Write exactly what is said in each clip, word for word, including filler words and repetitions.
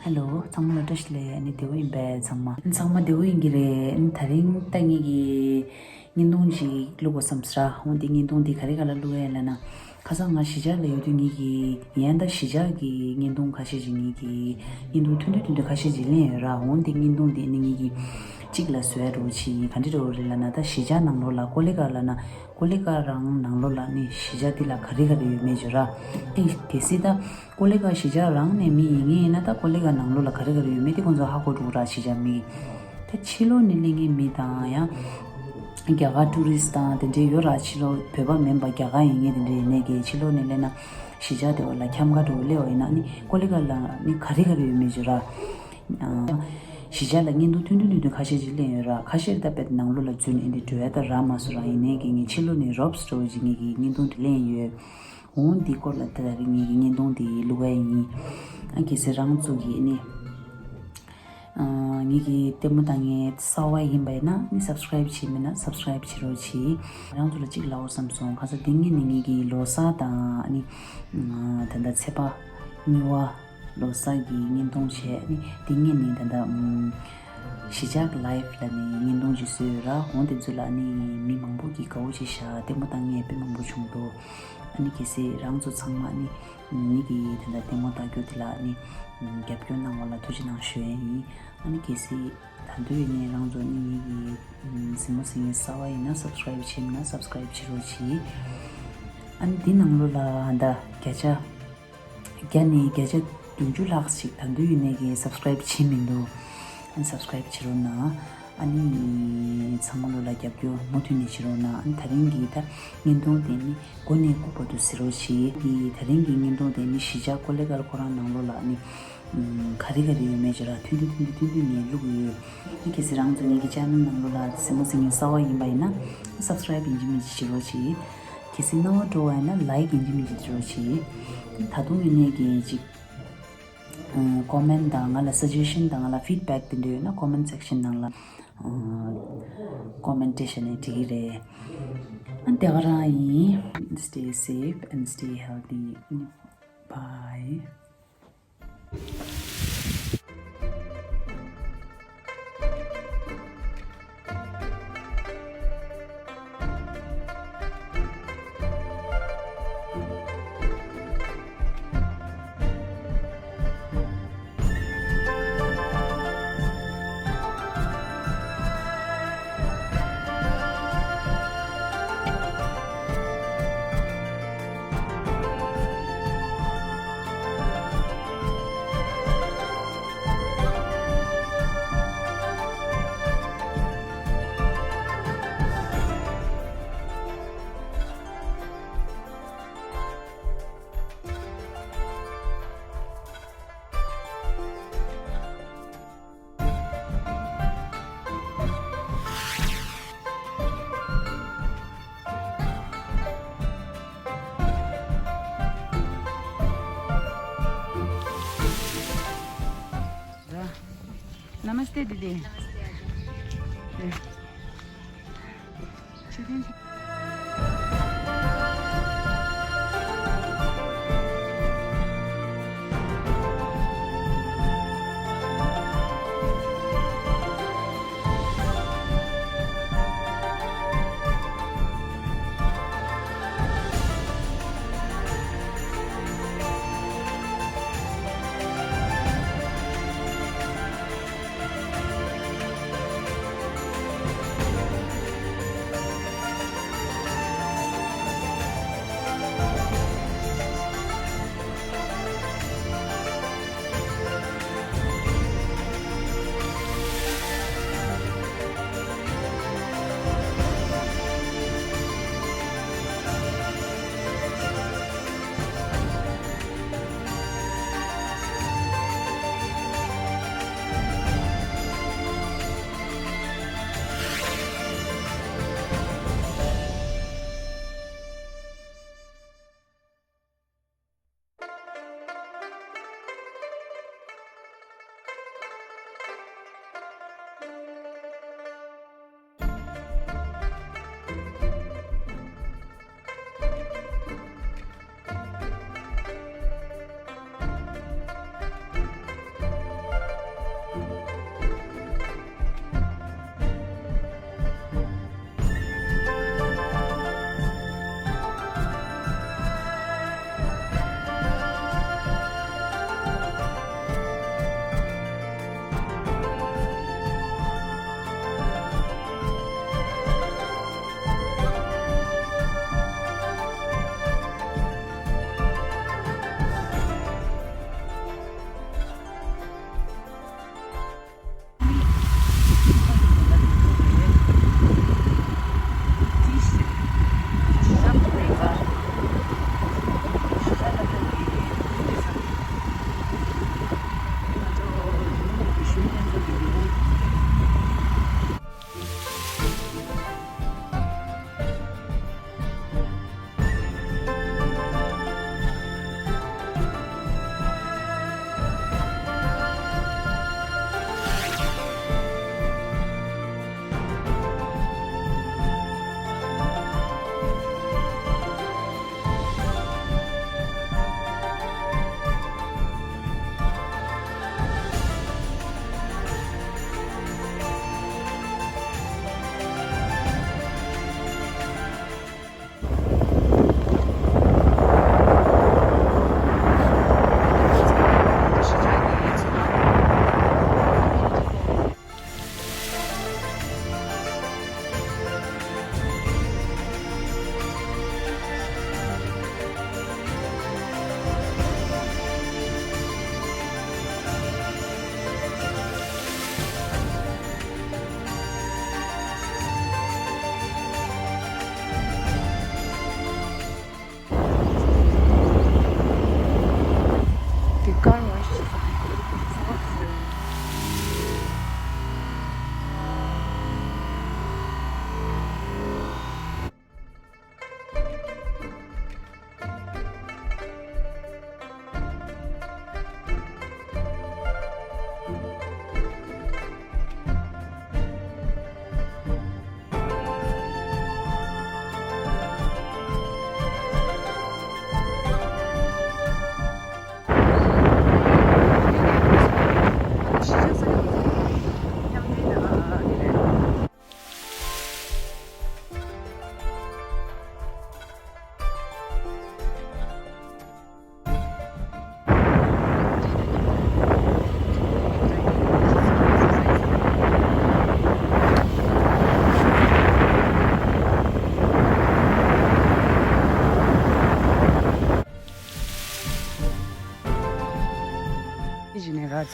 ཧེ་ལོ། ཚང་མ་ལ་བཀྲ་ཤིས་བདེ་ལེགས། ཨ་ནི་བདེ་པོ་ཡིན་པས་ཚང་མ། ཚང་མ་བདེ་པོ་ཡིན་གྱི་རེད། ཨ་ནི་དེ་རིང་ད་ངེད་ཀྱིས་བརྙན་ཐུང་ཅིག་བླུག་དགོས་བསམ་སོང་ར། འོ་འདི་བརྙན་ཐུང་འདི་ག་རེ་ག་ལ་བླུག་ཡ་ལབ་ན། ཁ་སང་ང་གཞིས་ཆགས་ལ་ཡོད་དུས་ངེད་ཀྱིས་ཡན་ད་གཞིས་ཆགས་ཀྱི་བརྙན་ཐུང་ཁ་ཤས་ཅིག་ངེད་ཀྱིས་བརྙན་ཐུང་ཐུང་ཐུང་ཐུང་ཐུང་ཁ་ཤས་ཅིག་ལེན་ཡོད་ར། འོ་འདི་བརྙན་ཐུང་འདི་ནི་ངེད་ཀྱིས་གཅིག་ལ་བཟོ་ཡ་འདྲ་བོ་ཅིག་ཡིན། ག་འདྲ་འདྲ་བོ་རེད་ལབ་ན། ད་གཞིས་ཆགས་ནང་ལོགས་ལ་ཀོ་ལི་གྷལ་ལབ་ན། ཀོ་ལི་གྷལ་རང་ནང་ལོགས་ལ་ནི་གཞིས་ཆགས་འདི་ལ་ག་རེ་ག་རེ་ཡོད་མེད་བརྗོད་ར། ཨེ་གལ་སྲིད་ད་ཀོ་ལི་གྷལ་གཞིས་ཆགས་རང་ནས་མི་ཡིན་ངེས་ཡིན་ན། ད་ཀོ་ལི་གྷལ་ནང་ལོགས་ལ་ག་རེ་ག་རེ་ཡོད་མེད་དེ་ཁོང་ཚོ་ཧ་གོ་འགྲོ་ར། གཞིས་ཆགས་མི། ད་ཕྱི་ལོགས་ནས་སླེབས་མཁན་མི་དང་ཡང་རྒྱ་གར་ཊུ་རི་སི་ཊི་དང་དེ་འདྲའི་ཡོད་ར། ཕྱི་ལོགས་བོད་པ་མིན་པ་རྒྱ་གར་ཡིན་མཁན་དེ་འདྲ་ཡིན་ནའི་གི། ཕྱི་ལོགས་ནས་སླེབས་ན་གཞིས་ཆགས་དེ་བ་ལ་འཁྱམ་ག་འགྲོ་སླེབས་པ་ཡིན་ན་ནི་ཀོ་ལི་གྷལ་ལ་ནི་ག་རེ་ག་རེ་ཡོད་མེད་བརྗོད་ར། ཨ། གཞིས་ཆགས་ལ་བརྙན་ཐུང་ཐུང་ཐུང་ཐུང་ཐུང་ཁ་ཤས་ཅིག་ལེན་ཡོད་ར། ཁ་ཤས་ད་དཔེ་ནང་ལོགས་ལ་འཛུལ་ནས་འདི་འགྲོ་ཡ་ད་རག་མ་སོང་ར། ཡིན་ནའི་གི་ངས་ཕྱི་ལོགས་ནས་རོབ་སི་འདྲ་བོ་ཅིག་ངེད་ཀྱིས་བརྙན་ཐུང་དེ་ལེན་ཡོད། འོ་འདི་སྐོར་ལ་ད་རིང་ངེད་ཀྱིས་བརྙན་ཐུང་དེ་བླུག་ཡ་ཡིན། ཨ་གལ་སྲིད་རང་ཚོ་གིས་ནི། ཨ། ངེད་ཀྱི་ལྟད་མོ་ལྟ་མཁན་གསར་པ་ཡིན་པ་ཡིན་ན་ནི་སབ་སི་ཀ་རའིབ་བྱས་མེད་ན་སབ་སི་ཀ་རའིབ་བྱེད་རོགས་གྱིས། རང་ཚོ་ལ་གཅིག་ལབ་དགོས་བསམ་སོང་། ཁ་སང་འདི་ངེད་ནི་ངེད་ཀྱི་ལོ་གསར་དང་ནི། ཨ། ད་ལྟ་ཚེས་པ་གཉིས་པ། ལོ་གསར་གྱི་བརྙན་ཐུང་བྱས། ནི་འདི་ངེད་ནི་ད་ལྟ་ཨམ། གཞིས་ཆགས་ལའིབ་ལ་ནི་བརྙན་ཐུང་ཅིག་བཟོས་ཡོད་ར། འོ་དེ་ཚོ་ལ་ནི་མི་མང་པོ་གིས་དགའ་པོ་བྱས་ཤག་ལྟད་མོ་ལྟ་མཁན་དཔེ་མང་པོ་བྱུང་འདུག་ཨ་ནི་གལ་སྲིད་རང་ཚོ་ཚང་མ་ནི་ངེད་ཀྱི་ད་ལྟ་ལྟད་མོ་ལྟ་རྒྱུ་དེ་ལ་ནི་རྒྱབ་སྐྱོར་གནང་བ་ལ་ཐུགས་རྗེ་གནང་ཞུ་ཡ་ཡིན། ཨ་ནི་གལ་སྲིད་ད་དུང་ཡིན་ནའི་རང་ཚོ་ནི་ངེད་ཀྱི་གཟིགས་མོ་གཟིགས་མཁན་གསར་པ་ཡིན་ན་སབ་སི་ཀ་རའིབ་བྱས་མེད་ན་སབ་སི་ཀ་རའིབ་བྱེད་རོགས་གྱིས། ཨ་ནི་འདི་ནང་ལོགས་ལ་ད་བརྒྱ་ཆ། བརྒྱ་ནས་བརྒྱ་ཆ་བདུན་ཅུ་ལྷག་ཞིག་ད་དུང་ཡིན་ནའི་གི་སབ་སི་ཀ་རའིབ་བྱས་མི་འདུག་ཨ་ནི་སབ་སི་ཀ་རའིབ་བྱེད་རོགས་གནང་། ཨ་ནི་ཚང་མ་ལོ་ལ་རྒྱབ་སྐྱོར་མུ་མཐུད་ནས་བྱེད་རོགས་གནང་། ཨ་ནི་དེ་རིང་གི་ད་བརྙན་ཐུང་དེ་ནི་མགོ་ནས་ལྐུགས་བར་དུ་གཟིགས་རོགས་གྱིས། གི་དེ་རིང་གི་བརྙན་ཐུང་དེ་ནི་གཞིས་ཆགས་ཀོ་ལི་གྷལ་ཁོ་རང་ནང་ལོགས་ལ་ནི་ཨམ། ག་རེ་ག་རེ་ཡོད་མེད་ཅིག་ར་ཐུང་ཐུང་ཐུང་ཐུང་ཐུང་ཐུང་ནས་བླུགས་ཡོད། ཨ་ནི་གལ་སྲིད་རང་ཚོ་ངེད་ཀྱི་ཆེ་ནལ་ནང་ལོགས་ལ་གཟིགས་མོ་གཟིགས་མཁན་གསར་པ་ཡིན་པ་ཡིན་ན་སབ་སི་ཀ་རའིབ་ཡིན་གཅིག་མིན་གཅིག་བྱེད་རོགས་གྱིས། གལ་སྲིད་སྣང་བ་འགྲོ་བ་ཡིན་ན་ལའིཀ་ཡིན་གཅིག་མིན་གཅིག་བྱེད་རོགས་གྱིས། ད་དུང་ཡིན་ནའི་གི་ཅིག་ཨ། ཀོ་མེན་ཊི་དང་ང་ལ་སི་ཇེ་ཤན་དང་ང་ལ་ཕིཌ་བེག་དེ་འདྲ་ཡོད་ན་ཀོ་མེན་ཊི་སེག་ཤན་ནང་ལ། ཨ། ཀོ་མེན་ཊི་བྱས་ནས་འབྲི་གི་རེད། ཨ། དེ་ག་རང་ཡིན། Stay safe and stay healthy. Bye. नमस्ते दीदी। नमस्ते आजी।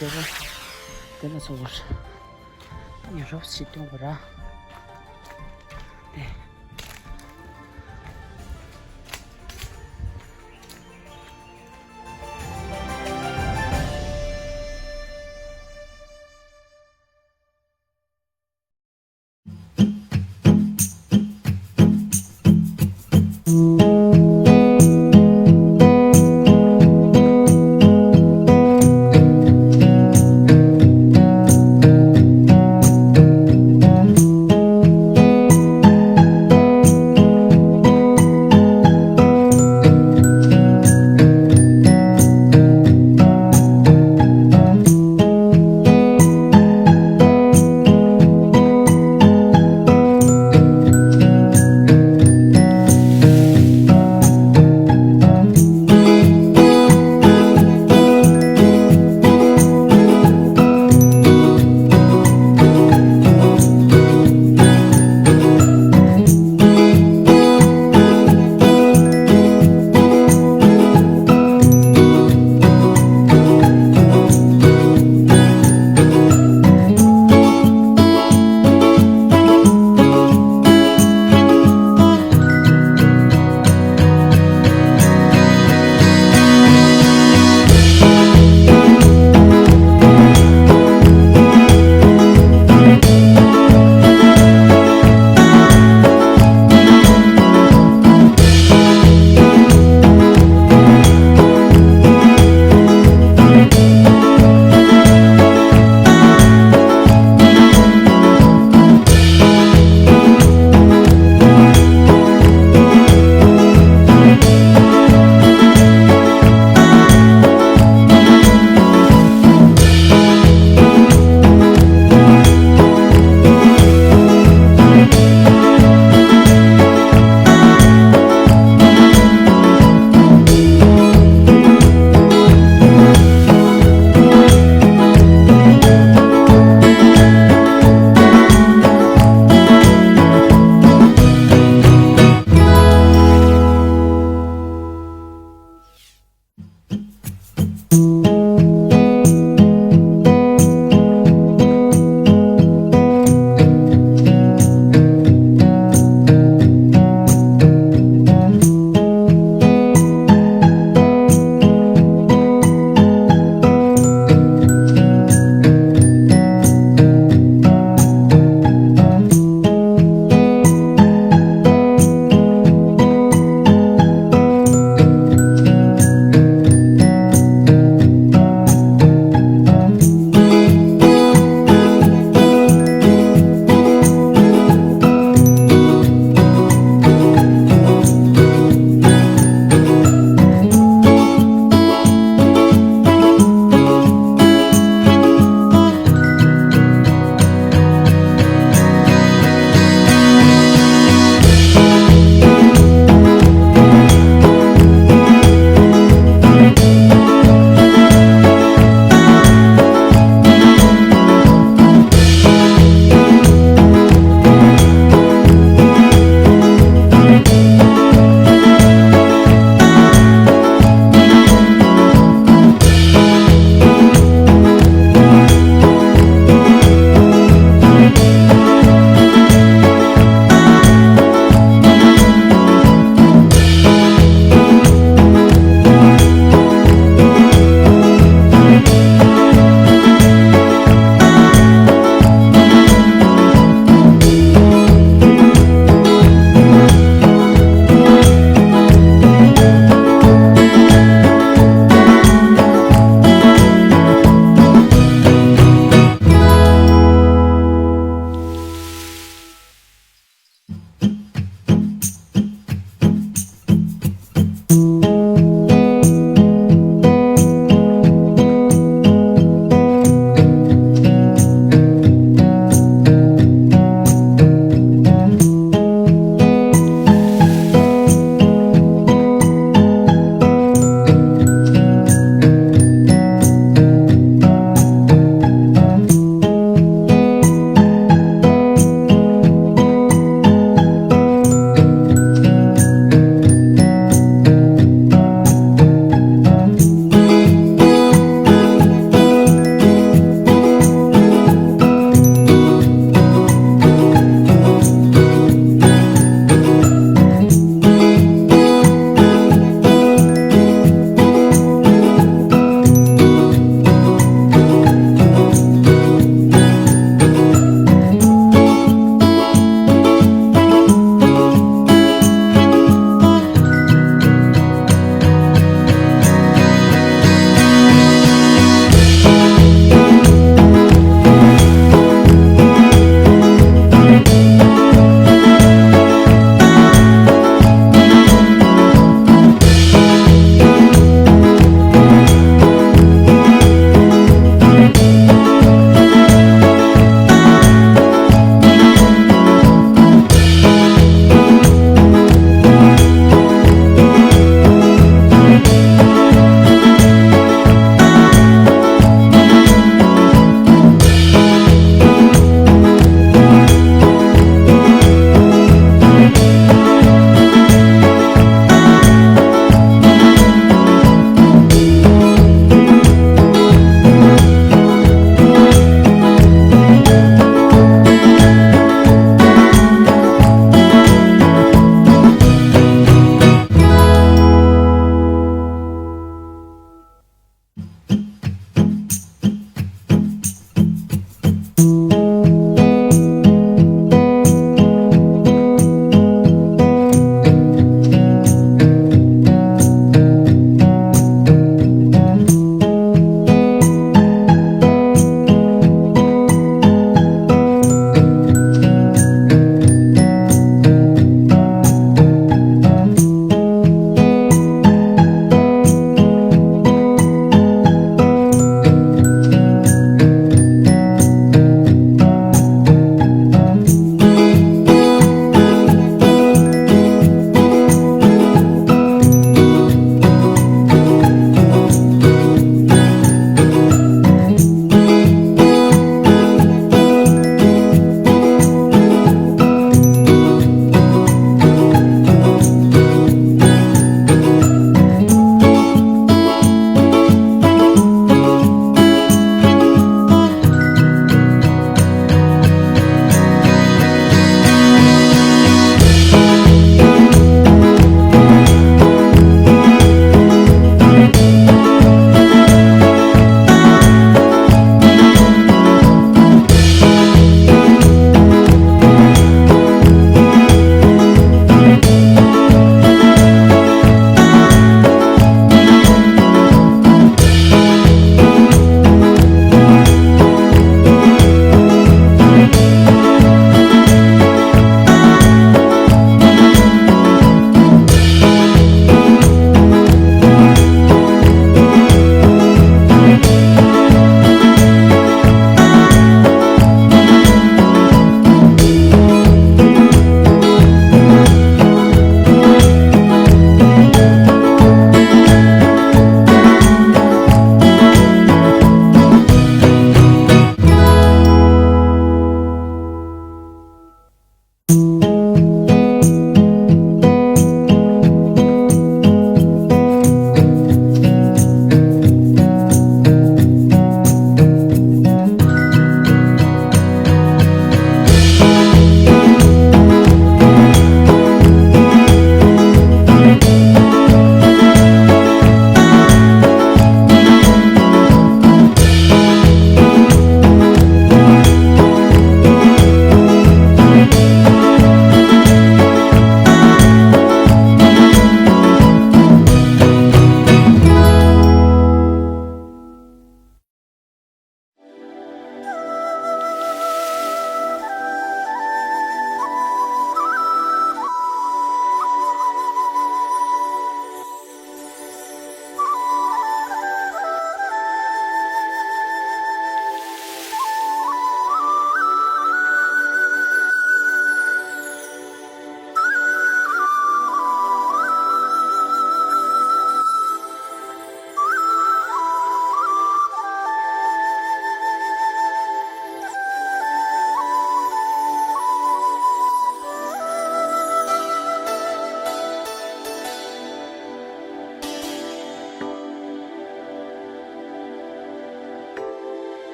དེ་ལ་དེ་ལ་སོགས་པར་ཡ་རོབ་ཅིག་སྟོན་པ་ར། དེ།